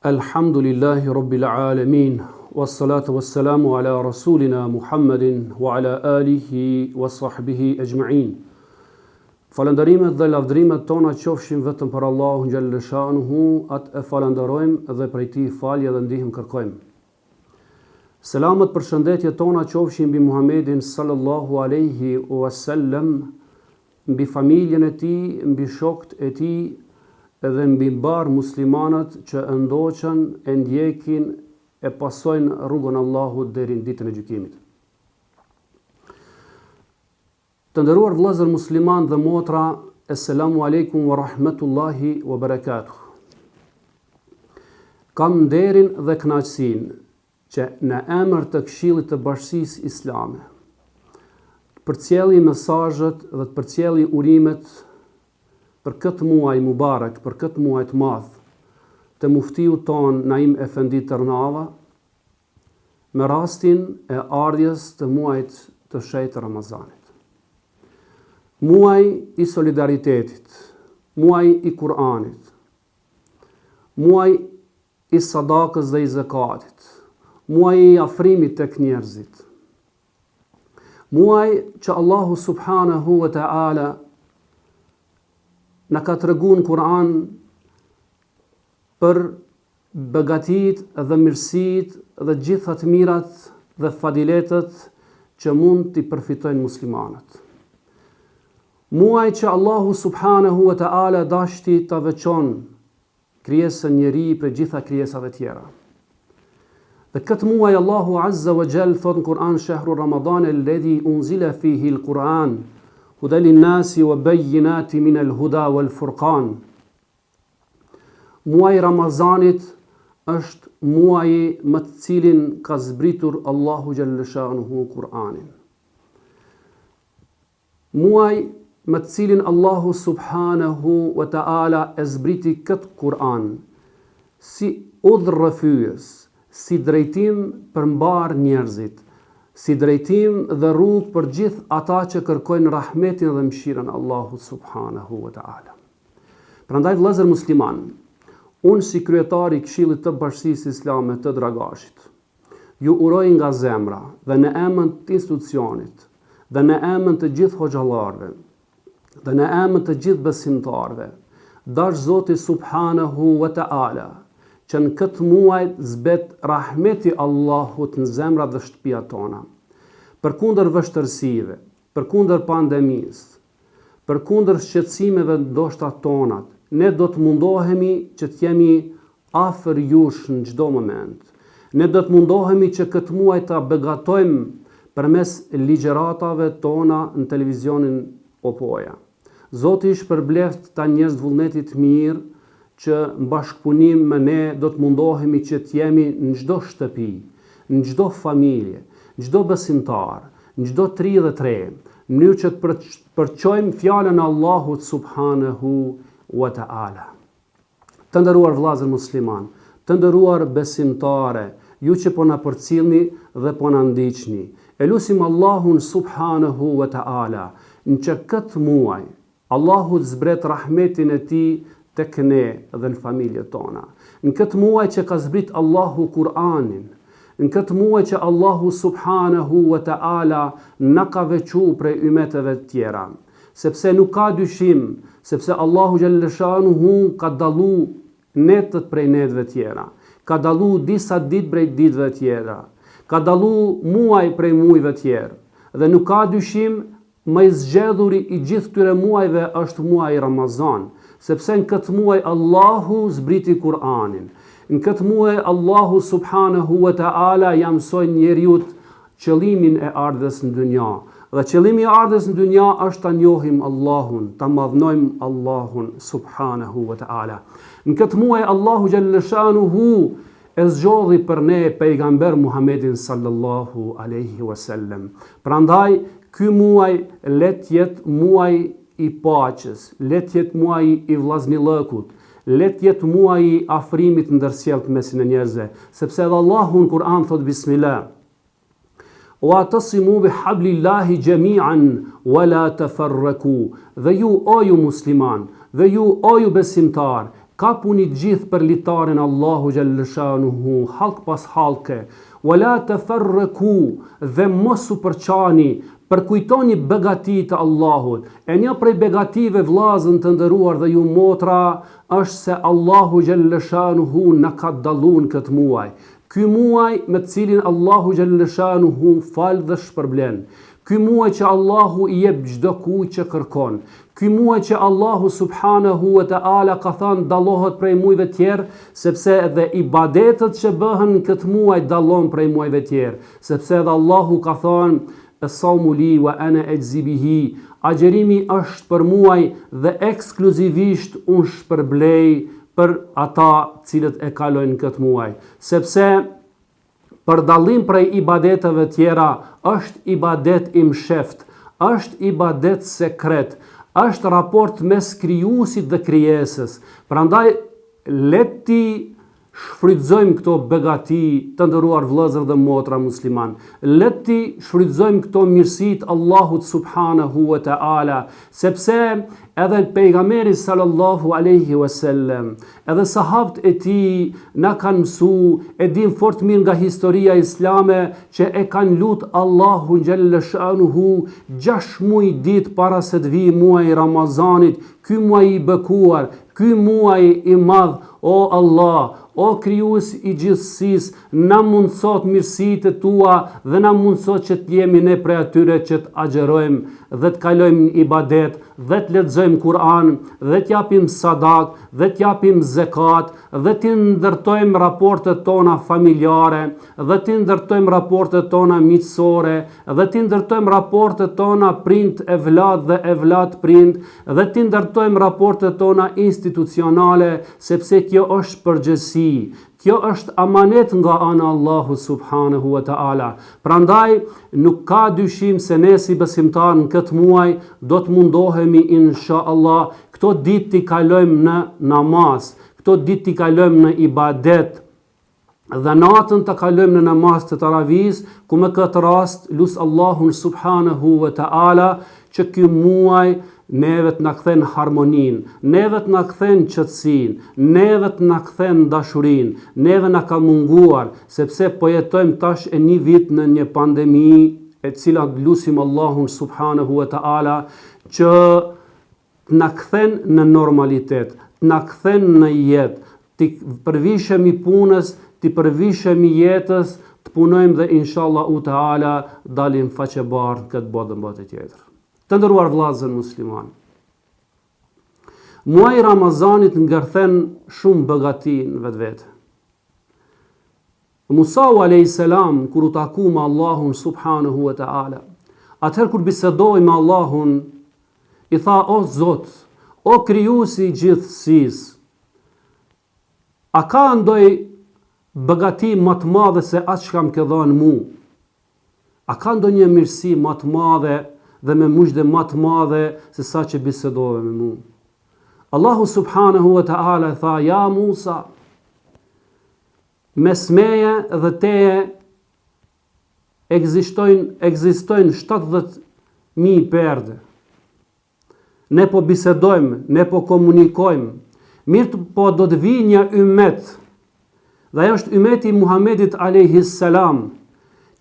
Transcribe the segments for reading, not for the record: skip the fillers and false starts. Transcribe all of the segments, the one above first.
Elhamdulillahi Rabbil Alemin, wassalatu wassalamu ala Rasulina Muhammedin wa ala alihi wa sahbihi ejma'in. Falënderimet dhe lavdërimet tona qofshin vetëm për Allahun xhalleshanuhu, atë e falënderojmë dhe prej tij falje dhe ndihmë kërkojmë. Selamet përshëndetjet tona qofshin mbi Muhammedin sallallahu alaihi wasallam, mbi familjen e tij, mbi shokët e tij dhe mbi mbarë muslimanët që e ndoqën, e ndjekin, e pasojnë rrugën e Allahut deri në Ditën e Gjykimit. Të nderuar vëllezër muslimanë dhe motra, Esselamu alejkum wa rahmetullahi wa barakatuh. Kam nderin dhe kënaqësinë që në emër të Këshillit të Bashkësisë Islame, të përcjelli mesazhet dhe të përcjelli urimet për këtë muaj mubarek, për këtë muaj të madh, të muftiut tonë Naim Efendi Tërnava, me rastin e ardhjes të muajit të shenjtë të Ramazanit. Muaj i solidaritetit, muaj i Kur'anit, muaj i sadakës dhe i zekatit, muaji i afrimit tek njerëzit, muaj që Allahu subhanahu wa ta'ala na ka tregu në Kur'an për begatitë dhe mirësitë dhe gjitha të mirat dhe fadiletet që mund t'i përfitojnë muslimanët. Muaj që Allahu subhanahu wa ta'ala dashti ta veçon krijesën njeri prej gjitha krijesave tjera. Dhe këtë muaj Allahu Azza wa Jall thot në Kur'an shehru Ramadan alladhi unzila fihi al-Quran huda lin-nasi wa bayyinati min al-huda wal-furqan. Muaji i Ramazanit është muaji me të cilin ka zbritur Allahu xhalleshanuhu Kur'anin. Muaj me të cilin Allahu subhanehu wa ta'ala e zbriti këtë Kur'an, si udhërrëfyes, si drejtim për mbarë njerëzit, si drejtim dhe rrugë për gjithë ata që kërkojnë rahmetin dhe mëshirën e Allahut subhanehu wa ta'ala. Prandaj vëllezër muslimanë, unë si kryetar i Këshillit të Bashkësisë Islame të Dragashit, Ju uroj nga zemra dhe në emën të institucionit dhe në emën të gjithë hoxhallarëve dhe në emën të gjithë besimtarëve, dashtë Zoti subhanehu wa ta'ala që në këtë muaj të zbret rahmeti Allahut në zemrat dhe shtëpiat tona. Përkundër vështirësive, përkundër pandemisë, Përkundër shqetësimeve ndoshta tonat, ne do të mundohemi që të jemi afër jush në çdo moment. Ne do të mundohemi që këtë muaj ta begatojmë përmes ligjëratave tona në televizionin Opoja. Zoti i shpërbleftë këta njerëz të vullnetit të mirë që në bashkëpunim me ne do të mundohemi që të jemi në çdo shtëpi, në çdo familje, në çdo besimtar, në çdo të ri dhe të re, në mënyrë që të përçojmë fjalën e Allahut subhanehu wa ta'ala. Të nderuar vëllazër muslimanë, të nderuar besimtare, ju që po na përcillni dhe po na ndiqni, e lusim Allahun subhanehu wa ta'ala, në që këtë muaj, Allahu të zbret rahmetin e Tij tek ne dhe në familjet tona. Në këtë muaj që ka zbrit Allahu Kur'anin, në këtë muaj që Allahu subhanehu wa ta'ala na ka veçu prej ymeteve të tjera. Sepse nuk ka dyshim, sepse Allahu xhalleshanuhu ka dallu netët prej netëve tjera, ka dallu disa ditë prej ditëve tjera, ka dallu muaj prej muajve tjerë, dhe nuk ka dyshim Më i zgjedhuri i gjithë këtyre muajve është muaji Ramazan, sepse në këtë muaj Allahu zbriti Kur'anin. Në këtë muaj Allahu subhanehu ve teala ia mësoi njeriut qëllimin e ardhjes në dynja. Dhe qëllimi i ardhjes në dynja është ta njohim Allahun, ta madhnojmë Allahun subhanehu ve teala. Në këtë muaj Allahu xhalleshanuhu E zgjodhi për ne pejgamber Muhammedin sallallahu alejhi wa sellem. Prandaj ky muaj le të jetë muaj i paqes, le të jetë muaji i vllaznillëkut, le të jetë muaji i afrimit ndërsjelltë mesin e njerëzve, sepse edhe Allahu në Kur'an thotë bismillah Wa'tasimu bi hablillahi jami'an wa la tafarraku. Dhe ju o ju musliman, dhe ju o ju besimtar, Kapuni të gjithë për litarin e Allahu xhelleshanuhu, hallkë pas hallke, wa la teferreku, dhe mos u përçani, përkujtoni begatitë e Allahut. E një prej begative vllazën të nderuar dhe ju motra, është se Allahu xhelleshanuhu na ka dallu në këtë muaj. Ky muaj me të cilin Allahu xhelleshanuhu fal dhe shpërblen. Ky muaj që Allahu i jep çdokujt që kërkon. Ky muaj që Allahu subhanehu ue teala ka thanë dallohet prej muajve tjerë, sepse edhe ibadetet që bëhen në këtë muaj dallon prej muajve tjerë, sepse edhe Allahu ka thanë Es-saumu li wa ana ajzi bihi, agjërimi është për muaj dhe ekskluzivisht unë shpërblej për ata cilët e kalojnë këtë muaj. Sepse Për dallim prej ibadeteve tjera, është ibadet i msheftë, është ibadet sekret, është raport mes Krijuesit dhe krijesës. Prandaj le t'i shfrytëzojmë këto begati, të nderuar vëllezër dhe motra musliman. Le t'i shfrytëzojmë këto mirësi të Allahut subhanehu ve teala, sepse edhe pejgamberi sallallahu alejhi ve sellem Edhe sahabët e tij na kanë mësu, e dimë fort mirë nga historia islame që e kanë lut Allahun xhelleshanuhu gjashtë muaj ditë para se të vijë muaji i Ramazanit, ky muaj i bekuar, ky muaj i madh, o Allah, o krijues i gjithësisë, na mundëso mirësitë e tua dhe na mundëso që të jemi ne prej atyre që të agjërojmë dhe të kalojmë në ibadet dhe të lexojmë Kur'an dhe të japim sadak dhe të japim zekat dhe t'i ndërtojmë raportet tona familjare dhe t'i ndërtojmë raportet tona miqësore dhe t'i ndërtojmë raportet tona prind evlat dhe evlat prind dhe t'i ndërtojmë raportet tona institucionale sepse kjo është përgjegjësi Kjo është amanet nga ana Allahu subhanehu ve teala. Prandaj nuk ka dyshim se ne si besimtarë në këtë muaj do të mundohemi insha Allah këto ditë t'i kalojmë në namaz, këto ditë t'i kalojmë në ibadet dhe natën ta kalojmë në namaz të taravisë, ku me këtë rast lus Allahun subhanehu ve teala që ky muaj neve të na kthen harmoninë, neve të na kthen qetësinë, neve të na kthen dashurinë, neve na ka munguar, sepse po jetojmë tash e një vit në një pandemi, e cila lusim Allahun subhanehu ve teala që të na kthen në normalitet, të na kthen në jetë, t'i përvishemi punës, t'i përvishemi jetës, të punojmë dhe inshallahu teala dalim faqebardhë në këtë botë dhe në botën tjetër. Të nderuar vëllazër muslimanë, muaji i Ramazanit ngërthen shumë begati në vetvete. Musau alayhis salam kur u taku me Allahun subhanahu wa taala, atëherë kur bisedoi me Allahun, i tha o Zot, o krijuesi i gjithësisë, a ka ndoj begati më të madhe se atë çka më ke dhënë mu? A ka ndonjë mirësi ma të madhe dhe me muzhde ma të madhe se sa që bisedove me mu? Allahu subhanahu wa ta'ala tha, ja Musa, mes meje dhe teje ekzistojnë, ekzistojnë 70.000 perde. Ne po bisedojmë, ne po komunikojmë. Mirëpo do të vijë një ymet. Dhe ajo është ymeti i Muhamedit alayhi salam,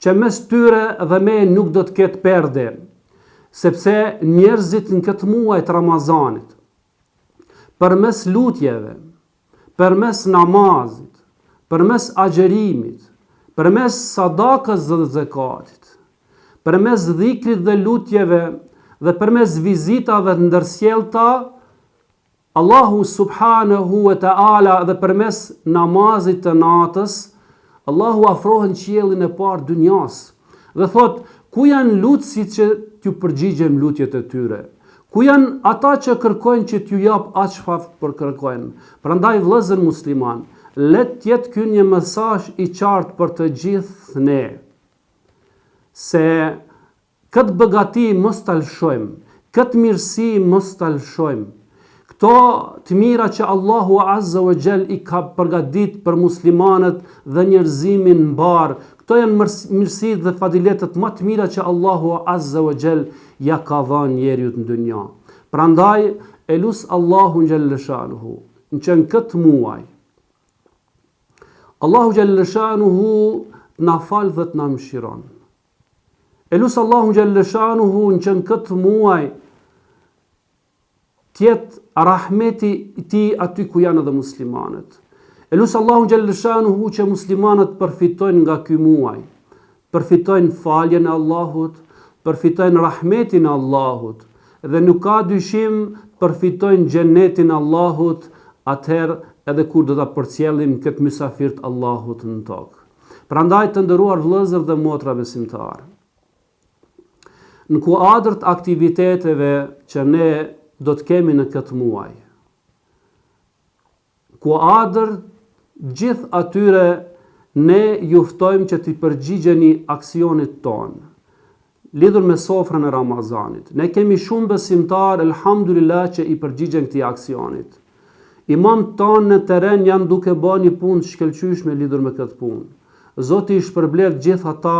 që mes tyre dhe me nuk do të ketë perde, sepse njerëzit në këtë muaj të Ramazanit, përmes lutjeve, përmes namazit, përmes agjërimit, përmes sadakës dhe zekatit, përmes dhikrit dhe lutjeve dhe përmes vizitave të ndërsjellta, Allahu subhanahu wa ta'ala dhe përmes namazit të natës, Allahu afrohet në qiellin e parë dynjas dhe thotë, ku janë lutësit që t'ju përgjigjem lutjet e tyre? Ku janë ata që kërkojnë që t'ju jap atë çfarë po kërkojnë? Prandaj vëllezër musliman, le të jetë ky një mesazh i qartë për të gjithë ne se këtë begati mos ta lëshojmë, këtë mirësi mos ta lëshojmë. Këto të mira që Allahu Azza wa Jall i ka përgatit për muslimanët dhe njerëzimin mbarë, këto janë mirësitë dhe fadiletet më të mira që Allahu Azza wa Jall ja ka dhënë njeriut në dynja. Prandaj e lus Allahun xhelle shanuhu. që në këtë muaj Allahu xhelleshanuhu të na fal dhe të na mëshiron. E lus Allahun xhelleshanuhu që në këtë muaj të jetë rahmeti i tij aty ku janë edhe muslimanët. E lus Allahun xhelleshanuhu që muslimanët përfitojnë nga ky muaj, përfitojnë faljen e Allahut, përfitojnë rahmetin e Allahut dhe nuk ka dyshim përfitojnë xhenetin e Allahut atëherë edhe kur do ta përcjellim këtë mysafir të Allahut në tokë. Prandaj të nderuar vëllezër dhe motra besimtarë, Në kuadër të aktiviteteve që ne do të kemi në këtë muaj, kuadër gjithë atyre ne ju ftojmë që t'i përgjigjeni aksionit tonë lidhur me sofrën e Ramazanit. Ne kemi shumë besimtarë, elhamdulillah, që i përgjigjen këtij aksionit. Imamët tanë në terren janë duke ba një punë të shkëlqyeshme lidhur me këtë punë. Zoti i shpërbleftë gjithë ata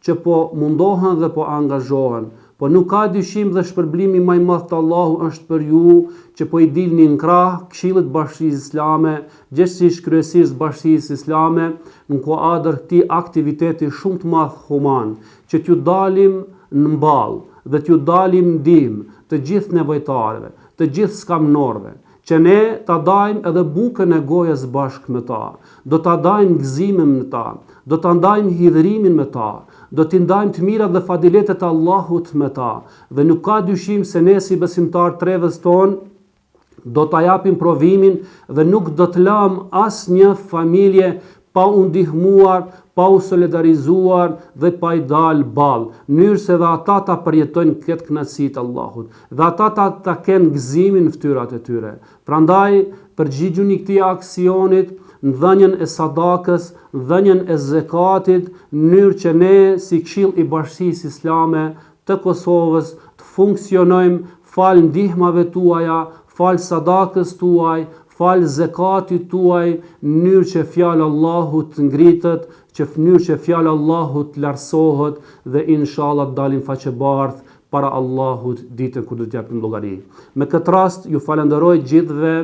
që po mundohen dhe po angazhohen, po nuk ka dyshim dhe shpërblimi ma i madh te Allahu është për ju që po i dilni në krah Këshillit të Bashkësisë Islame, gjegjësisht Kryesisë së Bashkësisë Islame në kuadër këtij aktiviteti shumë të madh human, që t'ju dalim në ballë dhe t'ju dalim në ndihmë të gjithë nevojtarëve, të gjithë skamnorëve, që ne ta dajmë edhe bukën e gojës bashkë me ta, do ta dajmë gëzimin me ta, do ta ndajmë hidhërimin me ta, do t'i ndajmë të mirat dhe fadiletet e Allahut me ta, dhe nuk ka dyshim se ne si besimtarë trevës tonë do ta japim provimin dhe nuk do të lamë asnjë familje pa u ndihmuar, pa u solidarizuar dhe pa i dalë ballë, në mënyrë se dhe ata ta përjetojnë këtë kënaqësi të Allahut, dhe ata ta ta kenë gëzimin në fytyrat e tyre. Prandaj, përgjigjuni këtij aksionit në dhënien e sadakës, në dhënien e zekatit, në mënyrë që ne si Këshill i Bashkësisë Islame të Kosovës të funksionojmë falë ndihmave tuaja, falë sadakës tuaj, falë zekatit tuaj, në mënyrë që fjala e Allahut të ngritët, që në mënyrë që fjala e Allahut të lartësohet dhe inshallah të dalim faqebardhë para Allahut ditën kur do të japim llogari. Me këtë rast ju falënderoj gjithëve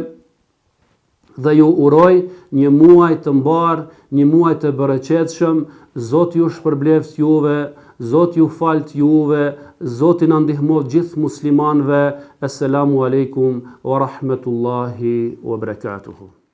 dhe ju uroj një muaj të mbarë, një muaj të bereqetshëm, Zoti ju shpërbleftë juve, Zoti ju faltë juve, Zoti na ndihmoftë gjithë muslimanëve, Esselamu Alejkum wa Rahmetullahi wa Berekatuhu.